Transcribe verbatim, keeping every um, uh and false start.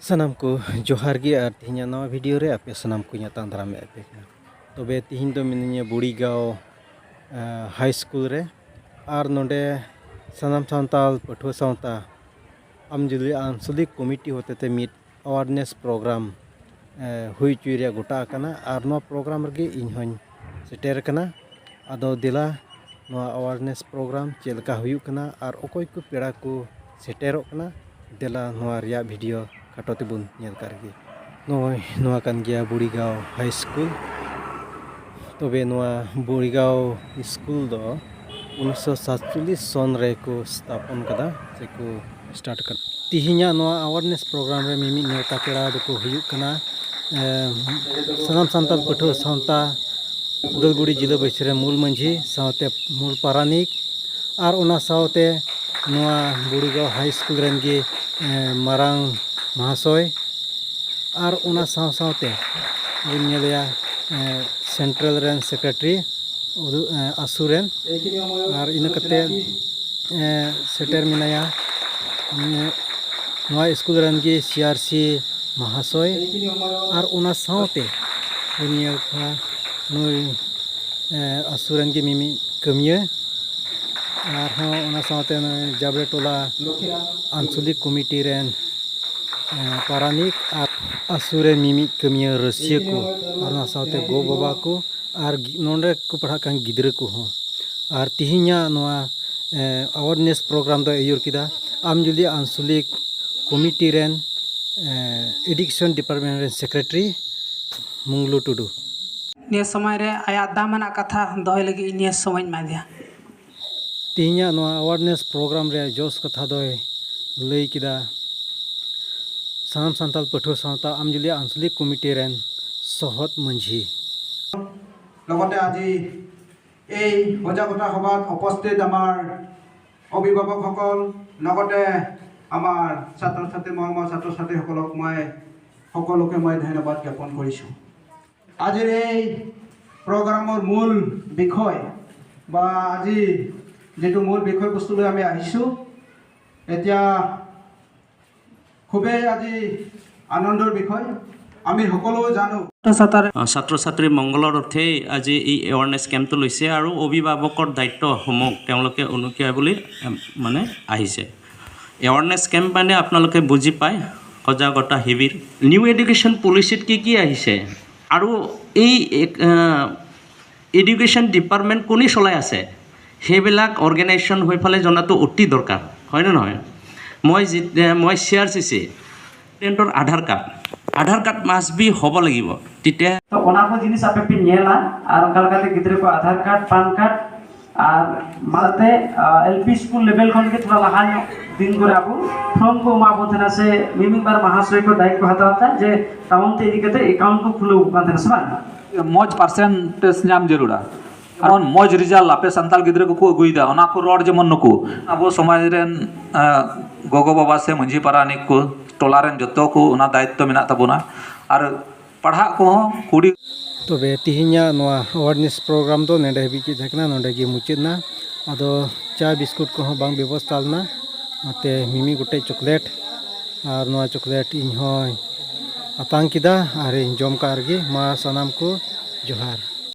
ᱥᱟᱱᱟᱢ ᱠᱚ ᱡᱚᱦᱟᱨ ᱜᱮ, ᱟᱨ ᱛᱮᱦᱮᱧᱟᱜ ᱱᱚᱣᱟ ᱵᱷᱤᱰᱤᱭᱳ ᱨᱮ ᱟᱯᱮ ᱥᱟᱱᱟᱢ ᱠᱚᱧ ᱟᱛᱟᱝ ᱫᱟᱨᱟᱢᱮᱫ ᱯᱮ ᱠᱟᱱᱟ᱾ ᱛᱚᱵᱮ ᱛᱮᱦᱮᱧ ᱫᱚ ᱢᱤᱱᱟᱹᱧᱟ ᱵᱩᱲᱤᱜᱟᱸᱣ, ᱟᱸ, ᱦᱟᱭ ᱥᱠᱩᱞ ᱨᱮ, ᱟᱨ ᱱᱚᱰᱮ ᱥᱟᱱᱟᱢ ᱥᱟᱱᱛᱟᱲ ᱯᱟᱹᱴᱷᱩᱣᱟᱹ ᱥᱟᱶᱛᱟ ᱟᱢᱡᱩᱞᱤ ᱟᱧᱪᱚᱞᱤᱠ ᱠᱚᱢᱤᱴᱤ ᱦᱚᱛᱮᱛᱮ ᱢᱤᱫ ᱟᱣᱟᱨᱱᱮᱥ ᱯᱨᱳᱜᱨᱟᱢ, ᱮ, ᱦᱩᱭ ᱦᱚᱪᱚᱭ ᱨᱮᱭᱟᱜ ᱜᱚᱴᱟ ᱟᱠᱟᱱᱟ, ᱟᱨ ᱱᱚᱣᱟ ᱯᱨᱳᱜᱨᱟᱢ ᱨᱮᱜᱮ ᱤᱧ ᱦᱚᱧ ᱥᱮᱴᱮᱨ ᱟᱠᱟᱱᱟ᱾ ᱟᱫᱚ ᱫᱮᱞᱟ, ᱱᱚᱣᱟ ᱟᱣᱟᱨᱱᱮᱥ ᱯᱨᱳᱜᱨᱟᱢ ᱪᱮᱫ ᱞᱮᱠᱟ ᱦᱩᱭᱩᱜ ᱠᱟᱱᱟ ᱟᱨ ᱚᱠᱚᱭ ᱠᱚ ᱯᱮᱲᱟ ᱠᱚ ᱥᱮᱴᱮᱨᱚᱜ ᱠᱟᱱᱟ, ᱫᱮᱞᱟ ᱱᱚᱣᱟ ᱨᱮᱭᱟᱜ ᱵᱷᱤᱰᱤᱭᱳ ᱠᱷᱟᱴᱚ ᱛᱮᱵᱚᱱ ᱧᱮᱞ ᱠᱟᱜ ᱨᱮᱜᱮ᱾ ᱱᱚᱜᱼᱚᱭ ᱱᱚᱣᱟ ᱠᱟᱱ ᱜᱮᱭᱟ ᱵᱩᱲᱤᱜᱟᱸᱣ ᱦᱟᱭ ᱥᱠᱩᱞ᱾ ᱛᱚᱵᱮ ᱱᱚᱣᱟ ᱵᱩᱲᱤᱜᱟᱸᱣ ᱥᱠᱩᱞ ᱫᱚ ᱩᱱᱤᱥᱥᱚ ᱥᱟᱛᱪᱚᱞᱞᱤᱥ ᱥᱚᱱ ᱨᱮᱠᱚ ᱥᱛᱷᱟᱯᱚᱱ ᱠᱟᱫᱟ ᱥᱮᱠᱚ ᱥᱴᱟᱨᱴ ᱠᱟᱫᱟ᱾ ᱛᱮᱦᱮᱧᱟᱜ ᱱᱚᱣᱟ ᱟᱣᱟᱨᱱᱮᱥ ᱯᱨᱳᱜᱨᱟᱢ ᱨᱮ ᱢᱤᱢᱤᱫ ᱱᱮᱣᱛᱟ ᱯᱮᱲᱟ ᱫᱚᱠᱚ ᱦᱩᱭᱩᱜ ᱠᱟᱱᱟ, ᱮ, ᱥᱟᱱᱟᱢ ᱥᱟᱱᱛᱟᱲ ᱯᱟᱹᱴᱷᱩᱣᱟᱹ ᱥᱟᱶᱛᱟ ᱩᱫᱟᱞᱜᱩᱲᱤ ᱡᱤᱞᱟᱹ ᱵᱟᱹᱭᱥᱤ ᱨᱮ ᱢᱩᱞ ᱢᱟᱹᱡᱷᱤ ᱥᱟᱶᱛᱮ ᱢᱩᱞ ᱯᱟᱨᱟᱱᱤᱠ, ᱟᱨ ᱚᱱᱟ ᱥᱟᱶᱛᱮ ᱱᱚᱣᱟ ᱵᱩᱲᱤᱜᱟᱸᱣ ᱦᱟᱭ ᱥᱠᱩᱞ ᱨᱮᱱ ᱜᱮ, ᱮ, ᱢᱟᱨᱟᱝ ᱢᱟᱦᱟᱥᱚᱭ, ᱟᱨ ᱚᱱᱟ ᱥᱟᱶ ᱥᱟᱶᱛᱮ ᱵᱚᱱ ᱧᱮᱞᱮᱭᱟ, ᱮ, ᱥᱮᱱᱴᱨᱟᱞ ᱨᱮᱱ ᱥᱮᱠᱨᱮᱴᱟᱨᱤ ᱩᱫᱩ-, ᱮ, ᱟᱥᱩ ᱨᱮᱱ, ᱟᱨ ᱤᱱᱟᱹ ᱠᱟᱛᱮ, ᱮ, ᱥᱮᱴᱮᱨ ᱢᱮᱱᱟᱭᱟ, ᱮ, ᱱᱚᱣᱟ ᱥᱠᱩᱞ ᱨᱮᱱ ᱜᱮ ᱥᱤ ᱟᱨ ᱥᱤ ᱢᱟᱦᱟᱥᱚᱭ, ᱟᱨ ᱚᱱᱟ ᱥᱟᱶᱛᱮ ᱵᱚᱱ ᱧᱮᱞ ᱠᱚᱣᱟ ᱱᱩᱭ, ᱮ, ᱟᱥᱩ ᱨᱮᱱ ᱜᱮ ᱢᱤᱢᱤᱫ ᱠᱟᱹᱢᱤᱭᱟᱹ, ᱟᱨᱦᱚᱸ ᱚᱱᱟ ᱥᱟᱶᱛᱮ ᱱᱩᱭ ᱡᱟᱵᱲᱮ ᱴᱚᱞᱟ ᱟᱧᱪᱚᱞᱤᱠ ᱠᱚᱢᱤᱴᱤ ᱨᱮᱱ, ᱮ, ᱯᱟᱨᱟᱱᱤᱠ ᱟᱨ ᱟᱥᱩ ᱨᱮᱱ ᱢᱤᱢᱤᱫ ᱠᱟᱹᱢᱤᱭᱟᱹ ᱨᱟᱹᱥᱤᱭᱟᱹ ᱠᱚ, ᱟᱨ ᱚᱱᱟ ᱥᱟᱶᱛᱮ ᱜᱚ ᱵᱟᱵᱟ ᱠᱚ, ᱟᱨ ᱜᱤ-, ᱱᱚᱰᱮ ᱠᱚ ᱯᱟᱲᱦᱟᱜ ᱠᱟᱱ ᱜᱤᱫᱽᱨᱟᱹ ᱠᱚᱦᱚᱸ᱾ ᱟᱨ ᱛᱮᱦᱮᱧᱟᱜ ᱱᱚᱣᱟ, ᱮ, ᱟᱣᱟᱨᱱᱮᱥ ᱯᱨᱳᱜᱨᱟᱢ ᱫᱚᱭ ᱟᱹᱭᱩᱨ ᱠᱮᱫᱟ ᱟᱢᱡᱩᱞᱤ ᱟᱧᱪᱚᱞᱤᱠ ᱠᱚᱢᱤᱴᱤ ᱨᱮᱱ, ᱮ, ᱮᱰᱩᱠᱮᱥᱚᱱ ᱰᱤᱯᱟᱨᱴᱢᱮᱱᱴ ᱨᱮᱱ ᱥᱮᱠᱨᱮᱴᱟᱨᱤ ᱢᱩᱝᱞᱩ ᱴᱩᱰᱩ᱾ ᱱᱤᱭᱟᱹ ᱥᱚᱢᱚᱭ ᱨᱮ ᱟᱭᱟᱜ ᱫᱟᱢᱟᱱᱟᱜ ᱠᱟᱛᱷᱟ ᱫᱚᱦᱚᱭ ᱞᱟᱹᱜᱤᱫ ᱤᱧ ᱱᱤᱭᱟᱹ ᱥᱚᱢᱚᱭ ᱤᱧ ᱮᱢᱟ ᱫᱮᱭᱟ᱾ ᱛᱮᱦᱮᱧᱟᱜ ᱱᱚᱣᱟ ᱟᱣᱟᱨᱱᱮᱥ ᱯᱨᱳᱜᱨᱟᱢ ᱨᱮᱭᱟᱜ ᱡᱚᱥ ᱠᱟᱛᱷᱟ ᱫᱚᱭ ᱞᱟᱹᱭ ᱠᱮᱫᱟ ᱥᱟᱱᱟᱢ ᱥᱟᱱᱛᱟᱲ ᱯᱟᱹᱴᱷᱩᱣᱟᱹ ᱥᱟᱶᱛᱟ ᱟᱢᱡᱩᱞᱤ ᱟᱧᱪᱚᱞᱤক কমিটি ৰেন ᱥᱚᱦᱚᱫ ᱢᱟᱹᱡᱷᱤ। লগতে আজি এই সজাগতা সভাত উপস্থিত আমাৰ অভিভাৱকসকল, লগতে আমাৰ ছাত্ৰ ছাত্ৰী, মৰমৰ ছাত্ৰ ছাত্ৰীসকলক মই সকলোকে মই ধন্যবাদ জ্ঞাপন কৰিছোঁ। আজিৰ এই প্ৰগ্ৰামৰ মূল বিষয় বা আজি যিটো মূল বিষয়বস্তু লৈ আমি আহিছোঁ, এতিয়া খুবেই আজি আনন্দৰ বিষয়। আমি সকলো জানো ছাত্ৰ ছাত্ৰী মংগলৰ অৰ্থেই আজি এই এৱাৰনেছ কেম্পটো লৈছে আৰু অভিভাৱকৰ দায়িত্বসমূহ তেওঁলোকে অনুকিয়া বুলি এম, মানে আহিছে। এৱাৰনেছ কেম্প মানে আপোনালোকে বুজি পায়, সজাগতা শিবিৰ। নিউ এডুকেশ্যন পলিচিত কি কি আহিছে আৰু এই এক- আহ, এডুকেশ্যন ডিপাৰ্টমেণ্ট কোনে চলাই আছে, সেইবিলাক অৰ্গেনাইজেশ্যন হৈ ফালে জনাটো অতি দৰকাৰ, হয়নে নহয়? মই যি মই চি আৰ চি চি ষ্টুডেণ্টৰ Aadhaar card, Aadhaar card must be হ'ব লাগিব, তেতিয়া ᱛᱚ ᱚᱱᱟ ᱠᱚ ᱡᱤᱱᱤᱥ ᱟᱯᱮ ᱯᱮ ᱧᱮᱞᱟ᱾ ᱟᱨ ᱚᱱᱠᱟ ᱞᱮᱠᱟᱛᱮ ᱜᱤᱫᱽᱨᱟᱹ ᱠᱚ ᱟᱫᱷᱟᱨ ᱠᱟᱨᱰ, ᱯᱟᱱ ᱠᱟᱨᱰ ᱟᱨ ᱢᱟᱲᱟᱝ ᱛᱮ ᱮᱞ ᱯᱤ ᱥᱠᱩᱞ ᱞᱮᱵᱮᱞ ᱠᱷᱚᱱ ᱜᱮ ᱛᱷᱚᱲᱟ ᱞᱟᱦᱟ ᱧᱚᱜ ᱫᱤᱱ ᱠᱚᱨᱮ ᱟᱵᱚ ᱯᱷᱨᱚᱢ ᱠᱚ ᱮᱢᱟ ᱵᱚᱱ ᱛᱟᱦᱮᱱᱟ, ᱥᱮ ᱢᱤᱢᱤᱫ ᱵᱟᱨ ᱢᱟᱦᱟᱥᱚᱭ ᱠᱚ ᱫᱟᱭᱤᱛᱛᱚ ᱦᱟᱛᱟᱣ ᱠᱟᱜ ᱡᱮ ᱴᱟᱣᱩᱱ ᱛᱮ ᱤᱫᱤ ᱠᱟᱛᱮ ᱮᱠᱟᱣᱩᱱᱴ ᱠᱚ ᱠᱷᱩᱞᱟᱹᱣ ᱠᱟᱱ ᱛᱟᱦᱮᱱᱟ, ᱥᱮ ᱵᱟᱝ? ᱢᱚᱡᱽ ᱯᱟᱨᱥᱮᱱᱴᱮᱡᱽ ᱧᱟᱢ ᱡᱟᱹᱨᱩᱲᱟ᱾ ᱠᱟᱨᱚᱱ ᱢᱚᱡᱽ ᱨᱮᱡᱟᱞᱴ ᱟᱯᱮ ᱥᱟᱱᱛᱟᱲ ᱜᱤᱫᱽᱨᱟᱹ ᱠᱚᱠᱚ ᱟᱹᱜᱩᱭᱮᱫᱟ, ᱚᱱᱟ ᱠᱚ ᱨᱚᱲ ᱡᱮᱢᱚᱱ ᱱᱩᱠᱩ ᱟᱵᱚ ᱥᱚᱢᱟᱡᱽ ᱨᱮᱱ, ᱟᱸ, ᱜᱚᱜᱚ ᱵᱟᱵᱟ ᱥᱮ ᱢᱟᱺᱡᱷᱤ ᱯᱟᱨᱟᱱᱤᱠ ᱠᱚ, ᱴᱚᱞᱟ ᱨᱮᱱ ᱡᱚᱛᱚ ᱠᱚ ᱚᱱᱟ ᱫᱟᱭᱤᱛᱛᱚ ᱢᱮᱱᱟᱜ ᱛᱟᱵᱚᱱᱟ᱾ ᱟᱨ ᱯᱟᱲᱦᱟᱜ ᱠᱚᱦᱚᱸ ᱠᱩᱲᱤ ᱛᱚᱵᱮ ᱛᱤᱦᱤᱧᱟᱜ ᱱᱚᱣᱟ ᱟᱣᱟᱨᱱᱮᱥ ᱯᱨᱳᱜᱨᱟᱢ ᱫᱚ ᱱᱮᱰᱮ ᱦᱟᱹᱵᱤᱡ ᱜᱮ ᱛᱟᱦᱮᱸ ᱠᱟᱱᱟ, ᱱᱚᱰᱮ ᱜᱮ ᱢᱩᱪᱟᱹᱫ ᱮᱱᱟ᱾ ᱟᱫᱚ ᱪᱟ ᱵᱤᱥᱠᱩᱴ ᱠᱚᱦᱚᱸ ᱵᱟᱝ ᱵᱮᱵᱚᱥᱛᱷᱟ ᱞᱮᱱᱟ, ᱚᱱᱟᱛᱮ ᱢᱤᱢᱤᱫ ᱜᱚᱴᱮᱡ ᱪᱚᱠᱞᱮᱴ ᱟᱨ ᱱᱚᱣᱟ ᱪᱚᱠᱞᱮᱴ ᱤᱧ ᱦᱚᱸᱧ ᱟᱛᱟᱝ ᱠᱮᱫᱟ ᱟᱨᱤᱧ ᱡᱚᱢ ᱠᱟᱜ ᱨᱮᱜᱮ᱾ ᱢᱟ ᱥᱟᱱᱟᱢ ᱠᱚ ᱡᱚᱦᱟᱨ᱾